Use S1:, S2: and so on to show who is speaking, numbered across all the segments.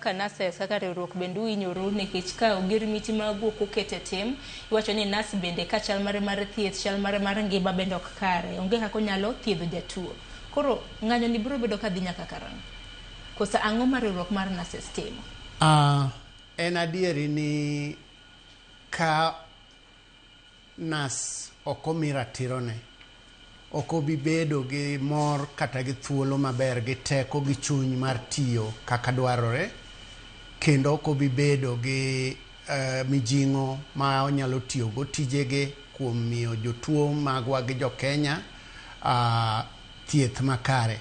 S1: Kaka nurses, kaka riwruok bende uhinyoru nikech ka ogirimiti magu ok oket e tim, iwacho ni nurse bende ka chal mare mar thieth, chal mare mar ngima bende ok kare, onge kaka onyalo thiedho jatuo. Koro ng'anyo ni biro bedo kadhi nyaka karang'o? Koso ang'o ma riwruok mar nurses timo?
S2: En adieri ni ka nas ok omi ratirone, ok obi bedo gi mor kata gi thuolo maber gi teko gi chuny mar tiyo kaka dwarore, kendo ok obi bedo gi mijing'o ma onyalo tiyogo tijege kuom miyo jotuo magwa gi jo Kenya thieth makare.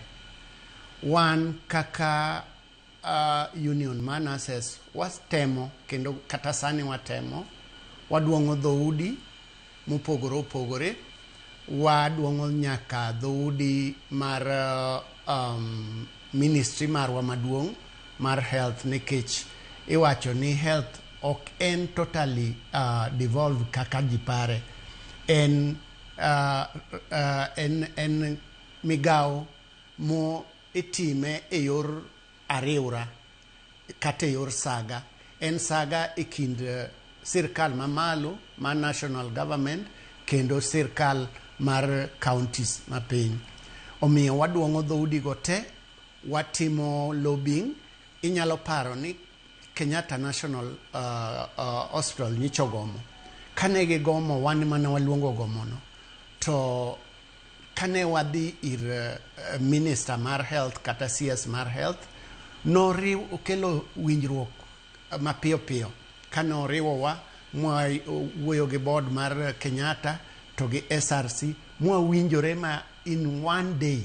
S2: Wan kaka union mar nurses watemo kendo kata sani watemo, waduong'o dhoudi mopogore opogore, waduong'o nyaka dhoudi mar ministry marwa maduong' mar health, nikech iwacho ni health ok en totally devolved kaka ji pare. En migawo mo itime e yor ariwra kata e yor saga. En saga e kind sirkal mamalo mar national government kendo sirkal mar counties mapiny. Omiyo waduong'o dhoudi go te, watimo lobbying. Inyalo paro ni Kenyatta National Hospital nyicha ogomo. Kane gigomo, wan mana waluongo gomono. To kane wadhi ir minister mar health kata CS mar health, noriw okelo winjruok mapiyo piyo. Kane oriwowa mwa wuoyo gi board mar Kenyatta to gi SRC, mwawinjore ma in one day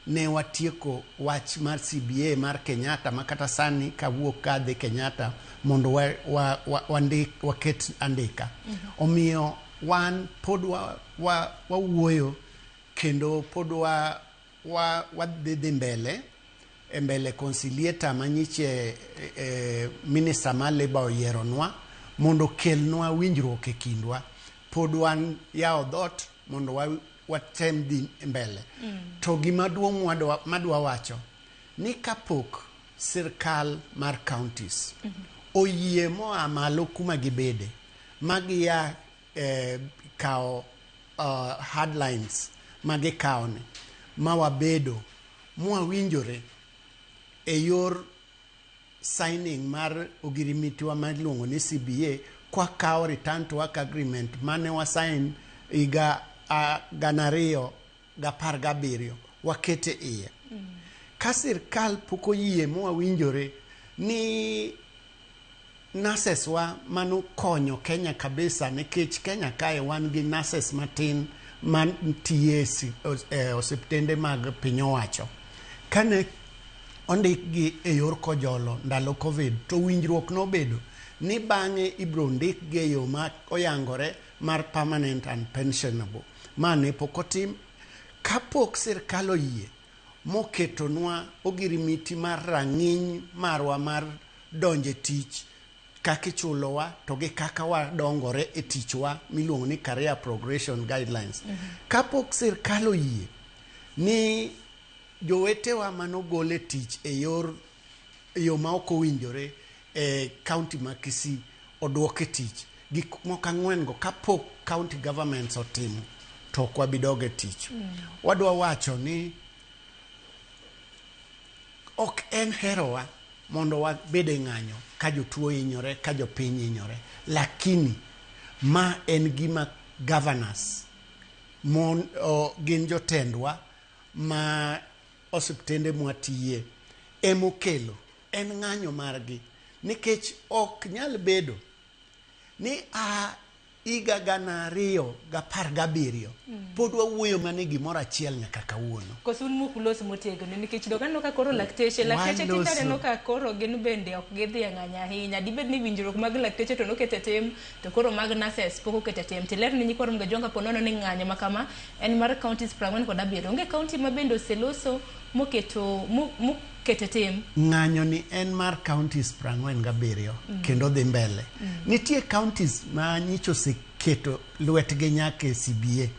S2: ne watieko wach mar CBA mar Kenyatta, ma kata sani kawuok kadhi Kenyatta mondo wandik waket andika. Omiyo wan pod wawuoyo kendo pod wadhi dhi mbele e mbele conciliator manyiche minister mar labour oyieronwa mondo okelnwa winjruok e kindwa. Pod wan yawo dhot mondo watem dhi mbele. To gima duong' madwa wacho ni kapok sirkal mar counties oyie moa malo kuma gibede ma gia kawo hardlines ma gikawo ni ma wabedo mwawinjore e yor signing mar ogirimitiwa ma iluongo ni CBA, kwakawo return to work agreement mane wasign higa 2017 wakete iye. Ka sirkal pok oyie mwawinjore ni nurses wa manokonyo Kenya kabisa, nikech Kenya kae wan gi nurses matin mantiye osiptende mag piny owacho. Kane ondikgi e yor kojolo ndalo Covid, to winjruok nobedo ni bang'e ibro ndikgi e yo ma oyangore mar permanent and pensionable. Ma ne pok otim. Kapok sirkal oyie moketonwa ogirimiti mar rang'iny marwa mar donjo e tich, kaka ichulowa to gi kaka wadongore e tichwa miluongo ni career progression guidelines. Kapok sirkal oyie ni jowetewa manogol e tich e yor yo ma ok owinjore e county ma Kisii oduok e tich, gik moko ang'wen go kapok county governments otimo, to ok wabi dok e tich. Wadwa wacho ni ok en herowa mondo wabed e ng'anyo ka jotuo hinyore, ka jopiny hinyore, lakini ma en gima governors mon, gin jotendwa ma osiptende mwatiye emokelo en ng'anyo margi, nikech ok nyal bedo ni a higa 2017 pod wawuoyo mana e gimoro achiel nyaka kawuono.
S1: Koso un mok ulos motegno? Nikech dok aneno ka koro lakteche tinde
S2: Waloso.
S1: Aneno ka koro gin bende ok gidhi e ng'anyo ahinya. Dibed ni winjruok mag lakteche to noket e tim, to koro mag nurses pok oket e tim. Tiler ni nyikwa Ramogi Ajwang' kapo nono ni ng'anyo ma kama en mar counties 47. Onge county ma bende oseloso moketo moketo e tim.
S2: Ng'anyo ni en mar counties 47 kendo dhi mbele. Nitie counties ma nyicha oseketo lwetgi nyaka e CBA.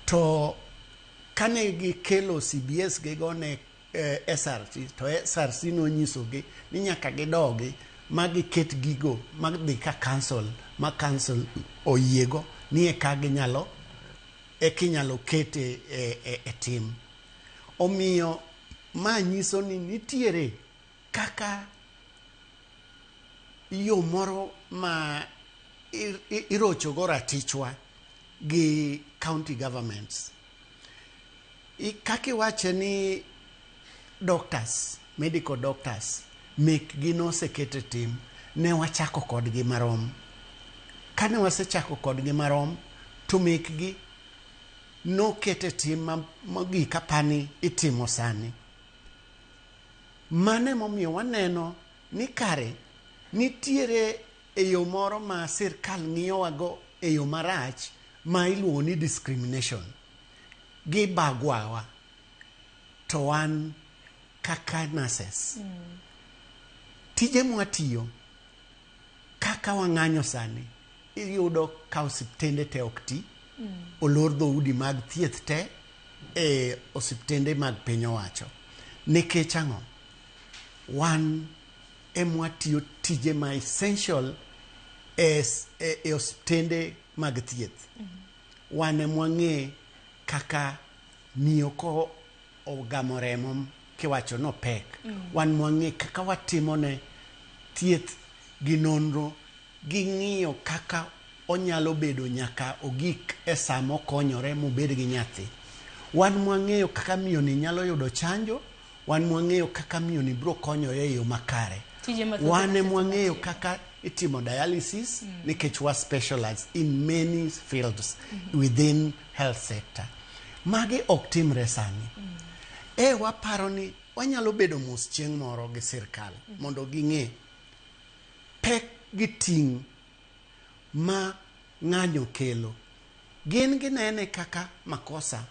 S2: To kane gikelo CBS gigo ne SRC, to SRC nonyisogi ni nyaka gidogi ma giket gigo ma dhi ka council, ma council oyiego ni eka ginyalo eka inyalo kete e tim. Omiyo ma nyiso ni nitiere kaka yo moro ma irochogo ratichwa gi county governments. Kaka iwache ni doctors, medical doctors mekgi noseket e tim, ne wachako kodgi marom. Kane wasechako kodgi marom, to mekgi noket e tim mogik apani itimo sani. Mano emomiyo waneno ni kare nitiere e yo moro ma sirkal ng'iyowago e yo marach ma iluongo ni discrimination. Gibagwawa to wan kaka nurses. Tije mwatiyo kaka wang'anyo sani, iyudo ka osiptende te ok ti, olor dhoudi mag thieth te e osiptende mag piny owacho. Nikech ang'o? Wan emwatiyo tije ma essential e osiptende mag thieth. Wan emwang'e kaka miyo ko ogamo remo kiwacho nopek. Wan mwang'e kaka watimone thieth gi nonro gi ng'iyo kaka onyalo bedo nyaka ogik e sa mokonyore mobed gi nyathi. Wan mwang'eyo kaka miyo ni nyalo yudo chanjo, wan mwang'eyo kaka miyo ni biro konyore e yo makare.
S1: Tije mathoth
S2: Wan
S1: ema
S2: emwang'eyo kaka itimo dialysis nikech wa specialize in many fields within health sector. Magi ok timre sani. E waparo ni wanyalo bedo mos chieng' moro gi sirkal mondo ging'e pek gi ting' ma ng'anyo kelo. Gin ginene kaka makosa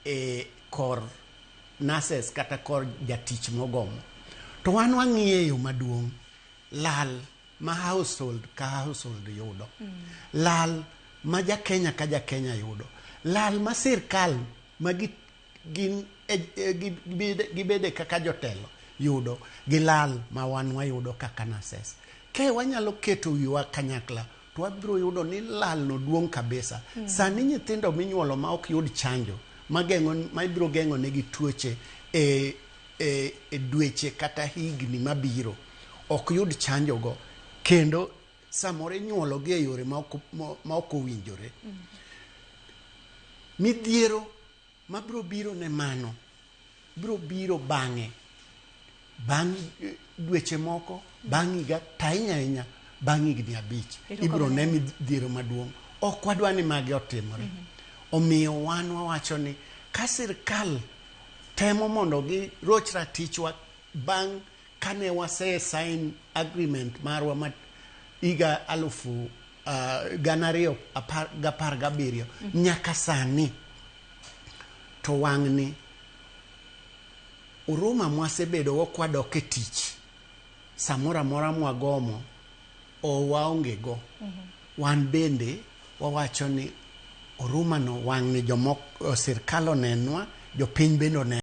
S2: e kor nurses kata kor jatich mogomo. To wan wang'iye e yo maduong', lal ma household ka household yudo. Lal ma ja Kenya ka ja Kenya yudo. Lal ma sirkal ma gi, gin gibede kaka jotelo yudo gi lal ma wan wayudo kaka nurses. Ke wanyalo keto wiwa kanyakla to wabiro yudo ni lal no duong' kabisa. Sani nyithindo minyuolo ma ok yud chanjo mageng'o ma ibiro geng'o negi tuoche e dweche kata higni mabiro ok yud chanjo go, kendo samoro inyuolo gi e yore ma ok owinjore. Midhiero mabiro biro ne mano biro biro bang'e, bang' dweche moko, bang' higa, to ahinya ahinya bang' higni 5 ibiro ne midhiero maduong'. Ok wadwa ni magi otimore. Omiyo wan wawacho ni ka sirkal temo mondo giroch ratichwa bang' kane wase sign agreement marwa ma higa 2017 nyaka sani, to wang'ni huruma mwasebedogo kwadok e tich samoro amora mwagomo o waonge go. Wan bende wawacho ni huruma no wang'ni jomoko sirkal onenwa, jopiny bende onenwa.